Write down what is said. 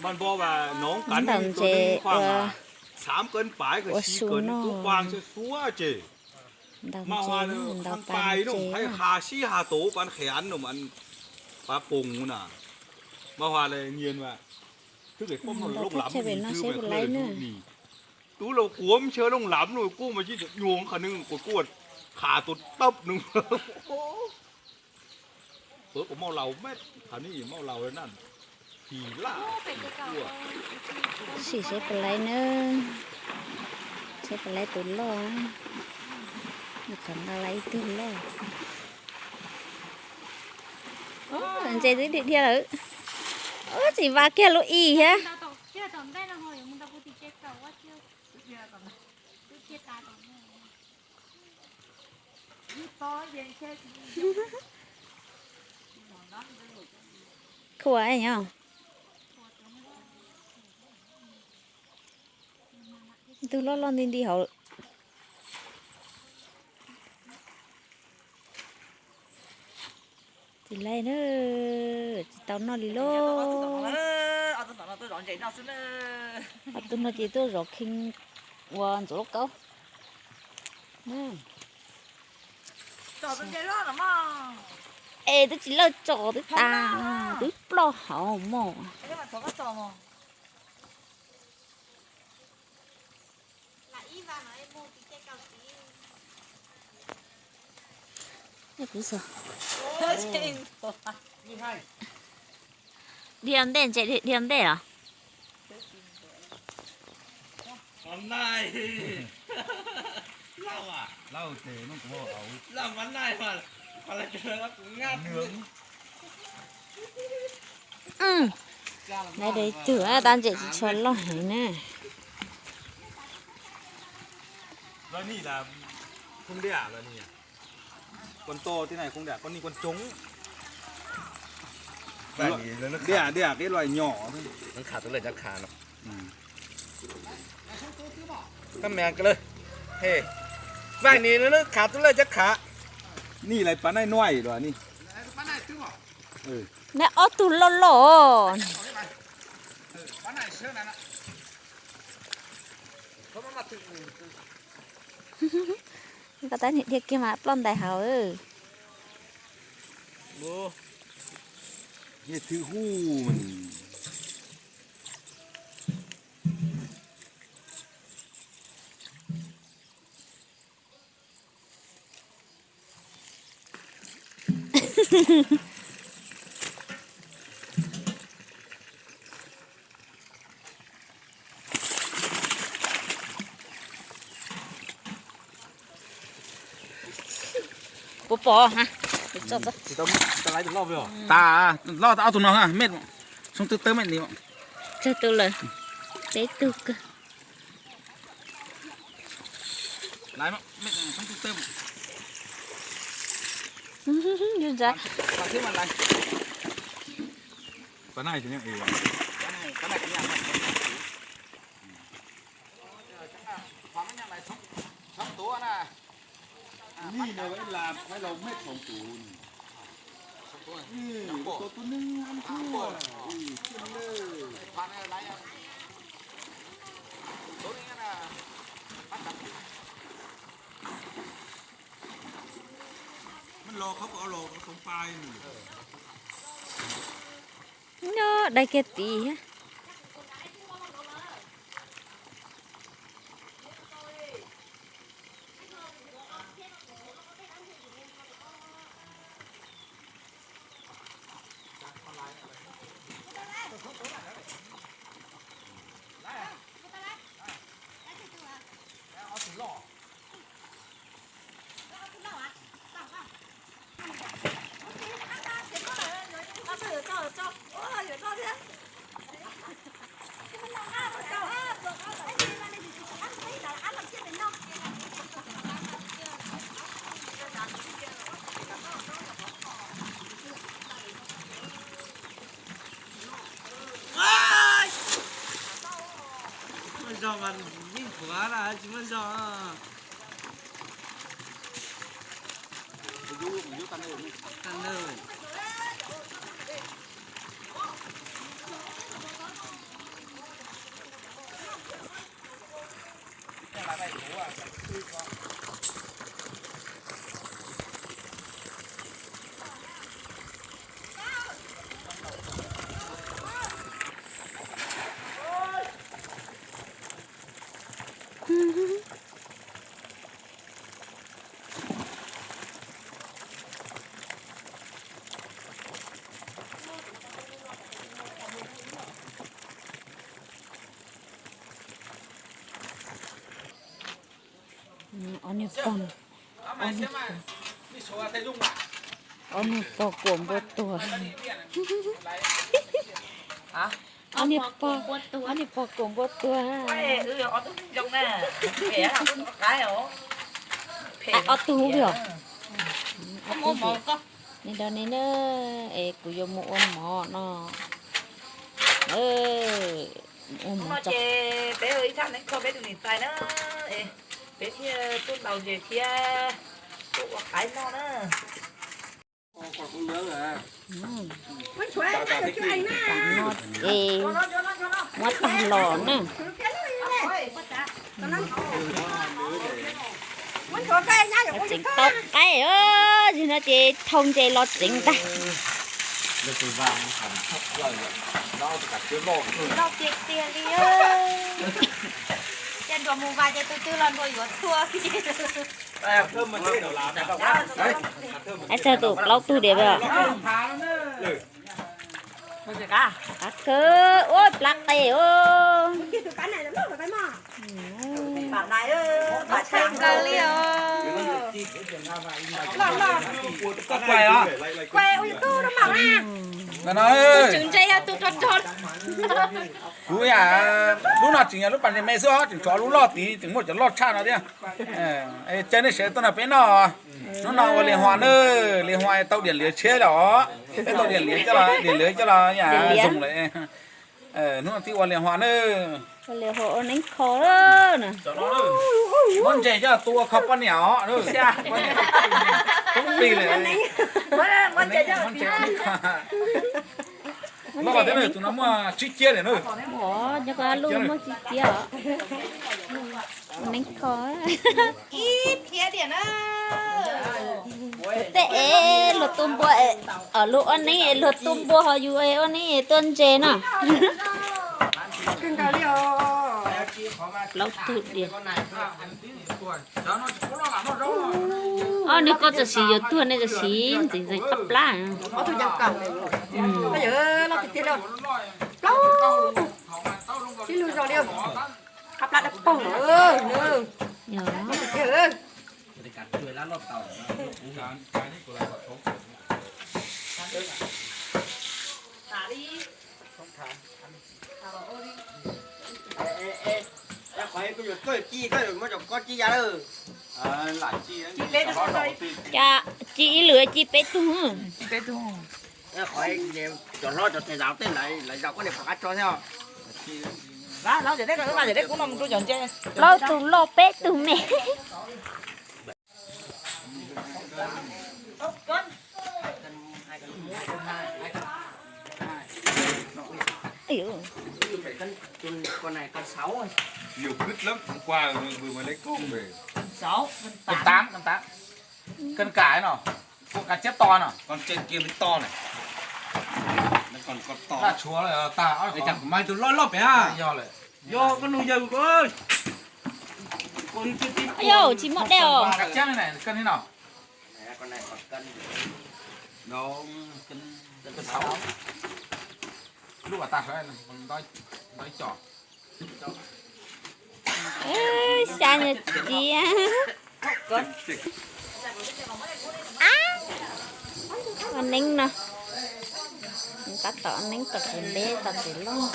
Mas npog mas nov kav ntaus ntses ua, ua su noj. Ntaus ntses, ntaus pas ntses. Qha sib has tau pas qhev no mas pas poos na. Mas hua le nyian mas twb kev pom no loj lam chaw pem no seb puas laib na. Tub los kuv ntshe loj lam no kuj mas tsis nyuag qhov nws kuj kuj qha tus tawb nws. Pawv kuv mauj laus mej, qhov nws mauj laus na. Tis laj. Sim seb puas laib na. Seb puas laib tus loj. Nws qhov nqa laj ib tug loj. Ntses twb dhia dhia lawm. Ub, tsis vas kiag lub ib thiab. Khua nyob. Tus loj loj nti nti hauv. Tsis laib na, tsis tau noj li lauj. Ob tug no ces tuaj zov khee ua ntxuav lauj kaub. Es twb tsis lawj tso twb tas, twb ploj hauv mog. Dhia ntej ntses, dhia ntej los? Lawv ib tug tab ntses tsis tshua loj heev na. Con to thế này không đẹp, con này con trống. Đẹp, đẹp, cái loại nhỏ thôi. Nó khả tôi lên chắc khả nó. Các mẹ cái lưới. Hey. Vài này nó khả tôi lên chắc khả. Ni lai pab nai nuai los ni. Nai ob tug loj loj. Koj tab niag dhia kiag mas ploj ntais hauv. Niag thwv hu mas. Puas pom ha? Tas, loj tas ob tug no ha, mej, soob twb tawb mej ni. Tsawg tug lawm? Peb tug kawg. Nyob dai kiag tid thiab. Muaj zog mas yeej thuav na, tsis muaj zog. Tag nrho. Ob niag pog, ob niag pog kuam npua tuag. Ob niag pog, ob niag pog kuam npua tuag. Ob tug os. Ob tug. Neb nrog neb na, es kuv yuav mus ua mov no. Ua mov ces peb ib thaj neeb kho peb tus niam tais na, peb thiaj tuaj ntaus ntses thiab tuaj ua qaib noj na. Muab tag los na. Tseem tau qaib, zim no ces thau ntses los tseev ntag. Tiag tiag li. Ces nruas mus vas ces tus twg los nruas yuav txhua. Ais, txog tus plaub tug diam. Qab khawb ua plab qe os. Qab khawb kawg li os. Kuv yam lub no tseem yog lub pas ntses me xwb os, tseem tshuav lub loj tid, tseem muaj cov loj tshaj no thiab. Caw nej sawv tuaj nrog peb noj. Hnub no ua li hua na, li hua tau diam liav tshiab los, peb tau diam liav coj los, diam liav coj los yam zoo lawm. Hnub no twb ua li hua na. Ua li hua ua neeb kho na. Muab ntses coj tua kho poj niam os. Poob plig lawm. Loj tiag na, tus no muaj tsib kiab lawm na. Ua, nyob koj lub muaj tsib kiab os. Neeb kho. Ib phiab diam na. Tej es luag tua npua, luag ua neeb es luag tua npua ho yus es ua neeb es tua ntses no. Plaub tug diam. Ob niag koj txawm siv yuav tuag nej txawm siv ntxeev ntxeev qab plab. Plaub tug. Sib lug zoo li. Qab plab dawb paug. Ci ib lwm ci peb tug. Plaub tug loj peb tug me. Cân cà ấy nó, con cá chép to nó. Con trên kia mới to này. Nó còn con to. Laj tshuav lawm tag, mai tus loj loj pem ha. Yog lawm. Yog koj nug yawg ơi. Yog tsis muaj dej os. Cá chép này này, cân thế nào? Con này khoảng cân. Đâu, cân, cân sáu. Lub tag sawv, ntau ib co. Xya nyuag ciab. Ua neeb no, tab tom ua neeb tom txiv npeb tom txiv loj.